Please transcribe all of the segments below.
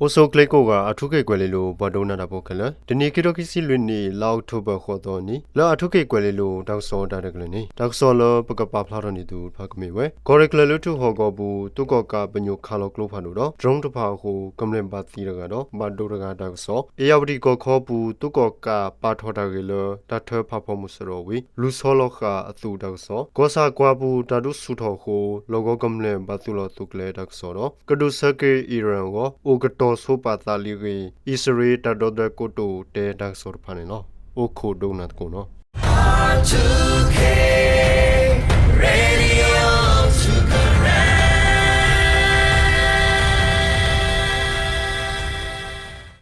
အိၣ်ဆူၣ်ချ့ကိးဂၤ အၣ်ထူခ့ၣ်ကွဲၤလ့လိၤ ပှၤဒိကနၣ်တၢ်ဖိခဲလၢာ်, တနံၤခံကထိခံဆံလွံၢ်နံၣ် လါအီးကထိဘၢၣ် ဃိးသီနံၤ လၢအၣ်ထူခ့ၣ်ကွဲၤလ့လိၤ တၢ်ကစီၣ်တၢ်ရဲၣ်တၢ်ကျဲၤန့ၣ် တၢ်ကစီၣ်လၢပကပာ်ဖျါထီၣ်န့ၢ်သုတဖၣ်ကမ့ၢ်ဝဲ ကီၢ်ရ့ၣ်ချၢၣ်လွံၢ်ထူၣ်ဟီၣ်ကဝီၤပူၤ သုးကီၣ်ကးပညိၣ်ခးလီၤကျိဖးဒိၣ်ဒီး drone တဖၣ်အဃိ ကမျၢၢ်ဘၣ်သံတဂၤဒီး ဘၣ်ဒိတဂၤတၢ်ကစီၣ်, အ့ၣ်ယၣ်ဝတံၣ်ကီၢ်ခီပူၤ သုးကီၣ်ကးပာ်ထီၣ်တၢ်ဂ့ၢ်လၢ တၢ်ထၢဖးဖီမုၢ်စရီဝံၤ လူၤဆီလီၤဃာ်အသုးတၢ်ကစီၣ်, ကီၢ်ဆၣ်ကွါပူၤ တၢ်ဒုးဆူၣ်ထီၣ်အဃိ လီၢ်ကဝီၤကမျၢၢ်ဘၣ်သုးလီၤသုးကျဲတၢ်ကစီၣ်ဒီး ကဒုးဆၢက့ၤအံၣ်ရၣ်အဂီၢ် အိၣ်ကတီၤဆိပာ်သးလံအဂ့ၢ် အံၣ်စရ့လးတၢ်ဒီသဒၢကိတိာ်တဲတၢ်ကစီၣ်တဖၣ်န့ၣ်လီၤ. အိၣ်ခိးဒိကနၣ်သကိးနီၤ.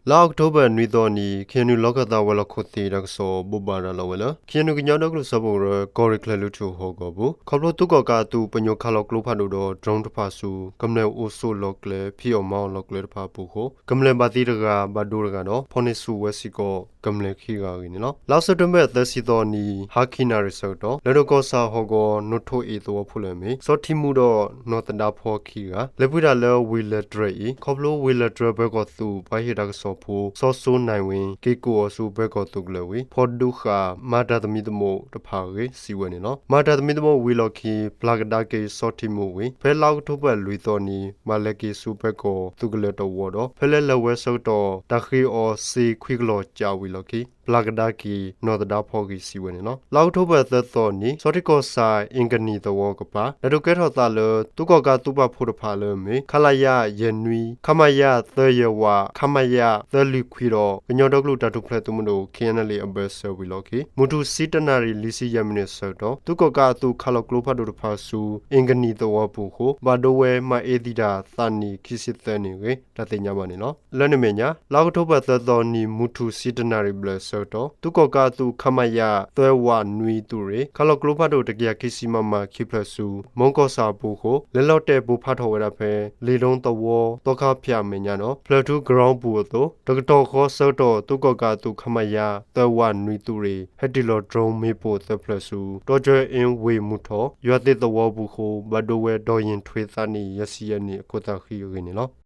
လါအီးကထိဘၢၣ်နွံသီနံၤ ခ့ၣ်အဲၣ်ယူၣ် လီၢ်ခၢၣ်သးဝဲၤလီၢ်ခိၣ်သ့ၣ်တၢ်ကစီၣ် ဘိးဘၣ်ရၤလီၤဝဲလၢ ခ့ၣ်အဲၣ်ယူၣ်ကညီဒီကလုာ်စၢဖှိၣ်ကရၢ ကီၢ်ရ့ၣ်ချၢၣ်လွံၢ်ထူၣ်ဟီၣ်ကဝီၤပူၤ ခီဖျိသုးကီၣ်ကးအသုးပညိၣ်ခးလီၤကျိဖးဒိၣ်ဒီး drone တဖၣ်ဆူ ကမျၢၢ်အိၣ်ဆိးလီၤကျဲ ဖံးအီၣ်မၤအီၣ်လီၤကျဲတဖၣ်အပူၤအဃိ ကမျၢၢ်ဘၣ်သံတဂၤ ဘၣ်ဒိတဂၤဒီး ဖီၣ်န့ၢ်ဆူၣ်ဝဲစ့ၢ်ကီး ကမျၢၢ်ခံဂၤအဂ့ၢ်န့ၣ်လီၤ. လါစဲးပထ့ဘၢၣ်သၢဆံသီနံၤ ဟါခံနၣ်ရံၣ်ဆၢကတီၢ် လဲၤဒိၣ်ကီၢ်ဆၣ်ဟီၣ်ကဝီၤ နိၣ်ထိၣ်အ့ၣ်သဝီဖိလၢအမ့ၢ် စီၤထံမူဒီးနီၢ်သဒါဖီခံဂၤ လဲၤပှ့ၤတၢ်လၢဝ့ၢ်လၢၢ်တြဲၤအံၤ ခီဖျိဝ့ၢ်လၢၢ်တြဲၤပၢၤကီၢ်သုး ပှၤဟ့ၣ်တၢ်ကစီၣ်ဖိ စီၤစိနၢ်ဝ့ က့ၤကိးအီၤဆူပၢၤကီၢ်သုးကလၢၤဝံၤ ဖီၣ်ဒုးဃာ်မၤတၢ်သမံသမိးတဖၣ်အဂ့ၢ် စံးဝဲန့ၣ်လီၤ. မၤတၢ်သမံသမိးဝံၤအလီၢ်ခံ ပျၢ်ကဒါက့ၤစီၤထံမူဝံၤ ဖဲလါအီးကထိဘၢၣ်လွံၢ်သီနံၤ ဘၣ်လဲၤက့ၤဆူပၢၤကီၢ်သုးကလၢၤတဝီဒီး ဖဲလဲၤလဲၤဝဲဆၢကတီၢ် တၢ်ဃ့အီၤစ့ခွံကလီၢ်ကၠးဝံၤအလီၢ်ခံ ပျၢ်ကဒါက့ၤနီၢ်သဒါဖီအဂ့ၢ် စံးဝဲန့ၣ်လီၤ. လါအီးကထိဘၢၣ်သၢသီနံၤ ဆီထံကီၢ်ဆၣ် အ့ၣ်ကနံၣ်သဝီကပၤ လဲၤဒိးကဲထီၣ်သးလၢ သုးကီၣ်ကးသုးပာ်ဖှိၣ်တဖၣ်လၢအမ့ၢ် ခလရ ယဲၢ်နွံ, ခမရ သၢယဲၢ်ဝး, ခမရ သၢလွံၢ်ခွံဒီး ကညီဒီကလုာ်တၢ်ထူၣ်ဖျဲးသုးမုၢ်ဒိၣ် ခ့ၣ်အဲၣ်ယူၣ် အဘၢၣ်စၢၤဝံၤအလီၢ်ခံ မုၢ်ထူၣ်ဆံတနၣ်ရံၣ် လွံၢ်ဆံယဲၢ်မံးနံးဆၢကတီၢ် သုးကီၣ်ကးအသုးခးလီၤကျိဖးဒိၣ်တဖၣ်ဆူ အ့ၣ်ကနံၣ်သဝီပူၤအဃိ ဘၣ်ဒိဝဲမၤအ့ၣ်သံတၢ်သးနံၣ်ခံဆံသၢနံၣ်အဂ့ၢ် တၢ်သ့ၣ်ညါဘၣ်န့ၣ်လီၤ. လၢန့ၣ်အမဲာ်ညါ လါအီးကထိဘၢၣ်သၢသီနံၤ မုၢ်ထူၣ်ဆံတနၣ်ရံၣ်ဘျဲၣ်ဆၢကတီၢ် သုးကီၣ်ကးအသုး ခမရ သၢဝးနွံသုးရ့ၣ် ခးလီၤကျိဖးဒိၣ် တကယၤခံဆံ မမ ခံဖျၢၣ်ဆူ မီကီၢ်ဆၣ်အပူၤအဃိ လဲၤလီၤတဲာ်ပိၢ်ဖးထီၣ်ဝဲဒၣ်ဖဲ လ့ၣ်ဒိသဝီ သီခါဖၠၣ်အမဲာ်ညါဒီး ဖျၢၣ်ထူ ground ပူၤအသိး တကတီၢ်ဃီဆၢကတီၢ် သုးကီၣ်ကးအသုး ခမရ သၢဝးနွံသုးရ့ၣ် ဟဲတ့ၢ်လီၤ drone မ့ၣ်ပိၢ်သၢဖျၢၣ်ဆူ တီကၠၢအ့ဝ့ၢ်မုၢ်ထီၣ် ယွၤသ့ၣ်သဝီပူၤအဃိ ဘၣ်ဒိဝဲဒီးယ့ၣ်ထွ့သးနံၣ် ယဲၢ်ဆံယဲၢ်နံၣ်အခိၣ်သးဃံအဂ့ၢ်န့ၣ်လီၤ.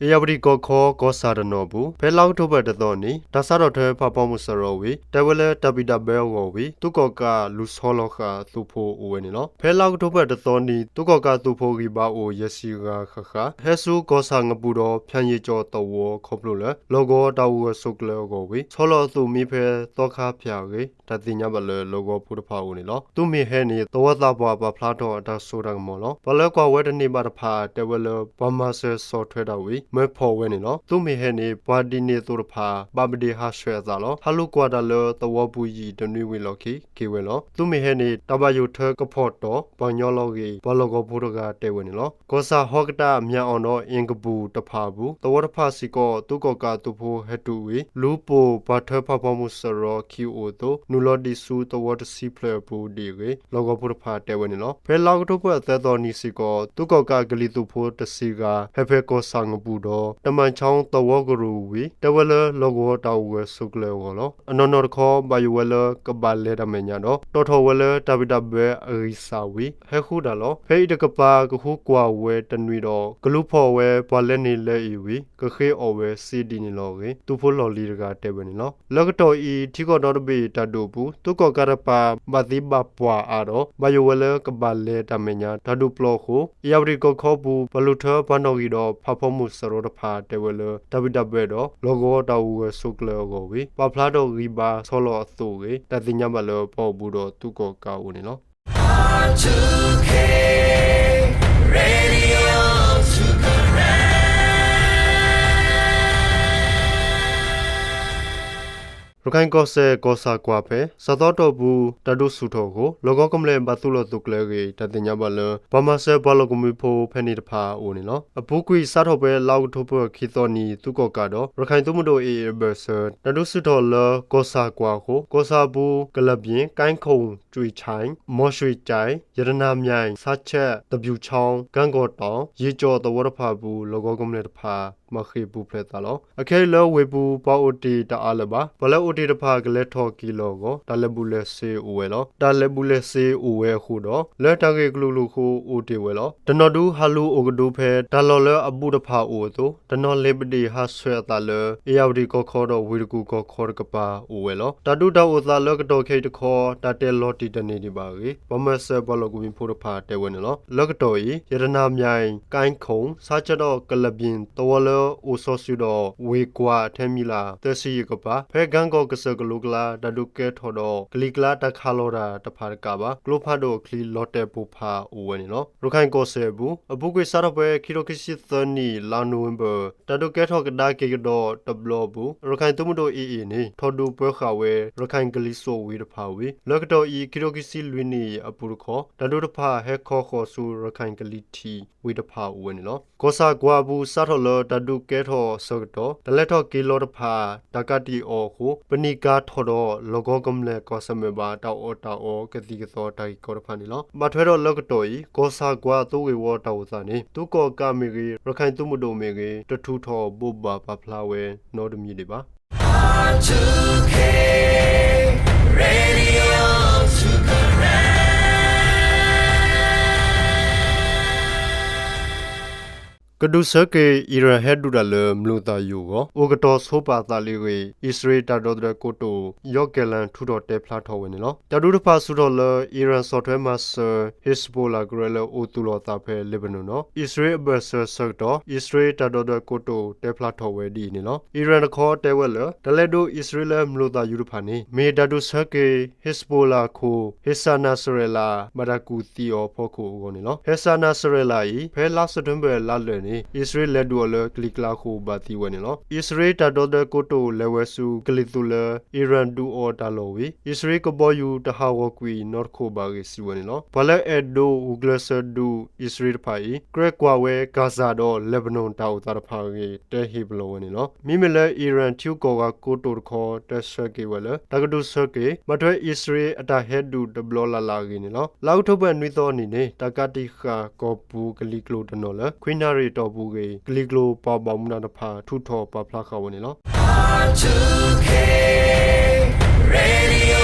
အ့ၣ်ယၣ်ဝတံၣ်ကီၢ်ခီ ကီၢ်ဆၣ်တနီၤအပူၤ ဖဲလါအီးကထိဘၢၣ်တသီနံၤ တၢ်စးထီၣ်ထၢဖးဖီမုၢ်စရီဝံၤ တဲဝဲလၢတၢ်ဘံၣ်တၢ်ဘၢအဂီၢ်ဝံၤ သုးကီၣ်ကးလူၤဆီလီၤဃာ်သုးဖိအိၣ်ဝဲန့ၣ်လီၤ. ဖဲလါအီးကထိဘၢၣ်တသီနံၤ သုးကီၣ်ကးသုးဖိဂံၢ်ဘါအိၣ်ယဲၢ်ဆံဂၤဃၣ်ဃၣ် ဟဲဆူကီၢ်ဆၣ်ငပူၤဒီး ဖၠၣ်ယ့ၣ်ကၠီၣ်သဝီခီဖျိလၢ လီၢ်ကဝီၤတၢ်အိၣ်ဂၢၢ်ဆိးကျၢၤအဂီၢ်ဝံၤ ဆီလီၤအသုးမံဖဲသီခါဖၠၣ်အဂ့ၢ် တၢ်သ့ၣ်ညါဘၣ်လၢလီၢ်ကဝီၤဖိတဖၣ်အအိၣ်န့ၣ်လီၤ. သုးမ့ၢ်ဟဲန့ၣ် သဝီသးပှၢ်ပာ်ဖျါထီၣ်အတၢ်စိတၢ်ကမီၤလီၤ. ပှၤလၢကွၢ်ဝဲတန့ၢ်ဘၣ်တဖၣ် တဲဝဲလၢ ပှၤမၤစၢၤဆီၣ်ထွဲတၢ်ဝံၤ မၢဖီၣ်ဝဲန့ၣ်လီၤ. သုးမ့ၢ်ဟဲန့ၣ် ပှၤဒ်န့ၣ်အသိးတဖၣ် ဘၣ်ပဒ့ၣ်ဟးဆှဲးအသးလီၤ. ဟးလူၤကွၢ်တၢ်လၢသဝီပူၤယံာ်တနွံဝံၤအလီၢ်ခံ က့ၤဝဲလီၤ. သုးမ့ၢ်ဟဲန့ၣ် တၢ်ဘၣ်ယိၣ်ထၢကဖီၣ်တီၢ် ပှၤကညီလီၤအဂ့ၢ် ပှၤလီၢ်ကဝီၤဖိတဂၤတဲဝဲန့ၣ်လီၤ. ကီၢ်ဆၣ်ဟီၣ်ကတၢၢ် မၠၣ်အီၣ်ဒီးအ့ၣ်ကပူၤတဖၣ်အပူၤ သဝီတဖၣ်စ့ၢ်ကီး သုးကီၣ်ကးအသုးဖိဟဲတုၤဝံၤ လူၤပိာ်ပှၤထၢဖးဖီမုၢ်စရီခံအိၣ်အသိး နုာ်လီၤဒံးဆူသဝီတဆံဖျၢၣ်အပူၤဒံးအဂ့ၢ် လီၢ်ကဝီၤဖိတဖၣ်တဲဝဲန့ၣ်လီၤ. ဖဲလါအီးကထိဘၢၣ်သၢသီနံၤစ့ၢ်ကီး သုးကီၣ်ကးကလံၤသုးဖိတဆံဂၤ ဟဲဖဲကီၢ်ဆၣ်ငပူၤဒီး တမၣ်ခၠီသဝီကရူၢ်ဝံၤ တဲဝဲလၢလီၢ်ကဝီၤတၢ်အိၣ်ဂၢၢ်ဆိးကျၢၤအဂီၢ်လီၤ. အနီၢ်နီၢ်တခီ ဘၣ်ယိၣ်ဝဲလၢကဘၣ်လဲၤတၢ်မဲာ်ညါဒီး တီၣ်ထီၣ်ဝဲလၢတၢ်ဘံၣ်တၢ်ဘၢအဂံၢ်စၢ်ဝံၤ ဟဲဃုတၢ်လီၤ. ဖဲအံၤတကပၤ ကဃုကွၢ်ဝဲတနွံဒီး ကလူၤဖီၣ်ဝဲပှၤလၢန့ၣ်လၢအံၤဝံၤ ကဃ့အီၣ်ဝဲစ့ဒ်န့ၣ်လီၤအဂ့ၢ် သုးဖိလီၢ်လံၤတဂၤတဲဝဲန့ၣ်လီၤ. လၢကတီၢ်အံၤ ထံကီၢ်ဒီတဘ့ၣ်တၢ်ဒုးအပူၤ သုးကီၣ်ကးတပၤ ဘၣ်သံဘၣ်ပှၢ်အါဒီး ဘၣ်ယိၣ်ဝဲလၢကဘၣ်လဲၤတၢ်မဲာ်ညါတၢ်ဒုးပျီအဃိ အ့ၣ်ယၣ်ဝတံၣ်ကီၢ်ခီပူၤ ပှၤလူၤထၢပှၤနီၣ်ဂံၢ်ဒီး ဖးဖီမုၢ်စရီတဖၣ်တဲဝဲလၢ တၢ်ဘံၣ်တၢ်ဘၢဒီး လီၢ်ကဝီၤတၢ်အိၣ်ဂၢၢ်ဆိးကျၢၤအဂီၢ်ဝံၤ ပာ်ဖျါထီၣ်ဂံၢ်ဘါဆီလီၤအသုးအဂ့ၢ် တၢ်သ့ၣ်ညါဘၣ်လၢပှၤအိၣ်ဘူးဒီးသုးကီၣ်ကးအအိၣ်န့ၣ်လီၤ. အ့ၣ်ယၣ်ဝတံၣ် ရခၢၣ်ကီၢ်စဲၣ် ကီၢ်ဆၣ်ကွၢ်ဖဲ စးသီတီၢ်ပူၤ တၢ်ဒုးဆူၣ်ထီၣ်အဃိ လီၢ်ကဝီၤကမျၢၢ်ဘၣ်သူၣ်လီၤသုးကျဲၤအဂ့ၢ် တၢ်သ့ၣ်ညါဘၣ်လၢ ပှၤမၤစၢၤပှၤလီၢ်ကမှံဖိဖဲန့ၣ်တဖၣ်အအိၣ်န့ၣ်လီၤ. အပူၤကွံာ်စးထီၣ်ဖဲလါအီးကထိဘၢၣ် ခံသီနံၤ သုးကီၣ်ကးဒီး ရခၢၣ်သုးမုၢ်ဒိၣ် A A အဘၢၣ်စၢၤ တၢ်ဒုးဆူၣ်ထီၣ်လၢ ကီၢ်ဆၣ်ကွၢ်အဃိ ကီၢ်ဆၣ်အပူၤ ကလၢၢ်ဘ့ၣ်, ကၢၣ်ခိၣ်, ကၠွံၣ်ခၠၢၣ်, မီၢ်ဆှံၣ်ကၠၢၣ်, ရတနာၤမၠၣ်, ဆါဆဲး, သဘျုးချီ, ကၢၣ်ကီၢ်တီၣ်, ယ့ၣ်ကၠီၣ်သဝီတဖၣ်အပူၤ လီၢ်ကဝီၤကမျၢၢ်တဖၣ် မၤဃ့ၢ်ပူၤဖျဲးသးလီၤ. အခဲအံၤလၢဝ့ၢ်ပူၤ ပှၤအိၣ်တ့ၢ်တအါလၢၤဘၣ်. ပှၤလၢအိၣ်တ့ၢ်တဖၣ် ကလဲၤထီၣ်က့ၤလီၤအဂီၢ် တၢ်လဲၤဘူးလဲၤစ့အိၣ်ဝဲလီၤ. တၢ်လဲၤဘူးလဲၤစ့အိၣ်ဝဲအဃိဒီး လၢတၢ်ဂ့ၢ်ကလုာ်ကလုာ်အဃိ အိၣ်တ့ၢ်ဝဲလီၤ. တနီၤဒုးဟးလူၤအိၣ်ကဒုဖဲ တၢ်လီၢ်လၢအဘူးတဖၣ်အိၣ်အသိး တနီၤလ့ၤပဒ့ၣ်ဟးဆှဲးအသးလၢ အ့ၣ်ယၣ်ဝတံၣ်ကီၢ်ခီဒီး ဝ့ၢ်တကူၣ်ကီၢ်ခီတကပၤအိၣ်ဝဲလီၤ. တၢ်ဒုးတၢ်အိၣ်သးလၢကတီၢ်ခဲအံၤတခီ တၢ်တဲလီၤတံၢ်တန့ၢ်ဒံးဘၣ်အဂ့ၢ် ပှၤမၤစၢၤပှၤလီၢ်ကမှံဖိတဖၣ်တဲဝဲန့ၣ်လီၤ. လၢကတီၢ်အံၤ ရတနာၤမၠၣ်, ကၢၣ်ခိၣ်, ဆါဆဲးဒီးကလၢၢ်ဘ့ၣ် သဝီလၢအိၣ်စီၤစုၤဒီးဝ့ၢ်ကွၢ်ထဲမံၤလၢ် သၢဆံယဲၢ်ကပၤ ဖဲကၢၣ်ကီၢ်ကစၢၢ်ကလိကျါ တၢ်ဒုးကဲထီၣ်ဒီး ကလံၤကျါတၢ်ခးလီၤတၢ်တဖၣ်တကးဘၣ် ကျိဖးဒိၣ်အချံလီၤတဲာ်ပိၢ်ဖးအိၣ်ဝဲန့ၣ်လီၤ. ရခၢၣ်ကီၢ်စဲၣ်အပူၤ အပူၤကွံာ်စးထီၣ်ဖဲ ခံထိခံဆံသၢနံၣ် လါနိၣ်ဝ့ဘၢၣ် တၢ်ဒုးကဲထီၣ်ကဒါက့ၤကဒီးတဘျီအပူၤ ရခၢၣ်သုးမုၢ်ဒိၣ် A A န့ၣ် ထီၣ်ဒုးပၢဃာ်ဝဲ ရခၢၣ်ကလံၤစိးဝ့ၢ်တဖၣ်ဝံၤ လၢကတီၢ်အံၤ ခံထိခံဆံလွံၢ်နံၣ်အပူၤတခီ တၢ်ဒုးတဖၣ်ဟဲခီဃီၤဆူ ရခၢၣ်ကလံၤထံးဝ့ၢ်တဖၣ်အိၣ်ဝဲန့ၣ်လီၤ. ကီၢ်ဆၣ်ကွၢ်အပူၤ စးထီၣ်လၢတၢ်ဒုးကဲထီၣ်အဆၢကတီၢ် တၢ်လဲၤထီၣ်က့ၤလီၤတဖၣ် တၢ်ကးတံာ်အီၤအဃိ ပနံာ်ကၤထီၣ်ဒီး လီၢ်ကဝီၤကမျၢၢ်ကီၢ်ဆၢၣ်မဲာ်ဘၣ် တၢ်အီၣ်တၢ်အီကသံၣ်ကသီတၢ်ဂ့ၢ်ကီတဖၣ်န့ၣ်လီၤ. ဘၣ်ထွဲဒီးလၢကတီၢ်အံၤ ကီၢ်ဆၣ်ကွၢ်သုးဂ့ၢ်ဝီတၢ်အိၣ်သးန့ၣ် သုးကီၣ်ကးမ့ၢ်ဂ့ၤ ရခၢၣ်သုးမုၢ်ဒိၣ်မ့ၢ်ဂ့ၤ တထုးထီၣ်ဘိးဘၣ်ပာ်ဖျါဝဲနီတမံၤဒံးဘၣ်. ကဒုးဆၢက့ၤ အံရၣ်ဟဲဒုးတၢ်လၢ မျိာ်သၣ်ယူၤအဂီၢ် အိၣ်ကတီၤဆိပာ်သးလံအဂ့ၢ် အံၣ်စရ့လးတၢ်ဒီသဒၢကိတိာ် ယီၣ်ကဲလၣ် ထုးထီၣ်တဲဖျါထီၣ်ဝဲန့ၣ်လီၤ. တၢ်ဒုးတဖၣ်ဆူၣ်ထီၣ်လၢ အံရၣ်ဆီၣ်ထွဲမၤစၢၤ ဟ့းစဘိးလၣ်ကရၢလၢအိၣ်သူၣ်လီၤအသးဖဲ လဲၤဘနိၣ်ဒီး အံၣ်စရ့လးအဘၢၣ်စၢၤအဆၢကတီၢ် အံၣ်စရ့လးတၢ်ဒီသဒၢကိတိာ် တဲဖျါထီၣ်ဝဲဒ်အံၤန့ၣ်လီၤ. အံရၣ်တခီတဲဝဲလၢ တၢ်လဲၤဒိးအံၣ်စရ့လးလၢမျိာ်သၣ်ယူၤတဖၣ်န့ၣ် မ့ၢ်တၢ်ဒုးဆၢက့ၤ ဟ့းစဘိးလၣ်အခိၣ် ဟ့းစၣ်နၤစရဲလး ဘၣ်တၢ်ကူၣ်သံအီၤအဖီခိၣ်အဂီၢ်န့ၣ်လီၤ. ဟ့းစၣ်နၤစရဲလးအံၤ ဖဲလါစဲးပထ့ဘၢၣ်လါလၢာ်န့ၣ် အံၣ်စရ့လးလဲၤဒုးအီၤလၢကလံၤကျါအဃိ ဘၣ်သံဝဲန့ၣ်လီၤ. အံၣ်စရ့လးတၢ်ဒီသဒၢကိတိာ် လဲၤဝဲဆူကလံၤသူးလၢ အံရၣ်ဒုးအီၤတၢ်လီၢ်ဝံၤ အံၣ်စရ့လးကဘီယူၤတဟးဂီၤကွံာ်နီတခိၣ်ဘၣ်အဂ့ၢ် စံးဝဲန့ၣ်လီၤ. ပှၤလၢအဲၣ်ဒိးဂုာ်ကျဲးစၢးဒုးအံၣ်စရ့လးတဖၣ်အံၤ ကြၢးကွၢ်ဝဲ ကၣ်စၣ်ဒီးလဲၤဘနိၣ်တၢ်အိၣ်သးတဖၣ်အဂ့ၢ် တဲဟ့ၣ်ပလီၢ်ဝဲန့ၣ်လီၤ. မ့မ့ၢ်လၢအံရၣ်ထံဂုၤကီၢ်ဂၤကိတိာ်တခီ တဲဆၢက့ၤဝဲလၢ တၢ်ကဒုးဆၢက့ၤ ဘၣ်ထွဲအံၣ်စရ့လးအတၢ်ဟဲဒုးတဘျီလၢ်လၢ်အဂ့ၢ်န့ၣ်လီၤ. လါအီးကထိဘၢၣ်နွံသီအနံၤန့ၣ် တၢ်ကးတံာ်ဃာ်ကီၢ်ပူၤကလံၤကျိၤတနီၤလၢ ခွံနၣ်ရံၣ်အတီၢ်ပူၤအဂ့ၢ် ကလံၤကျိၤပှၤဘၣ်မူဘၣ်ဒါတဖၣ် ထုးထီၣ်ပာ်ဖျါဃာ်ဝဲန့ၣ်လီၤ.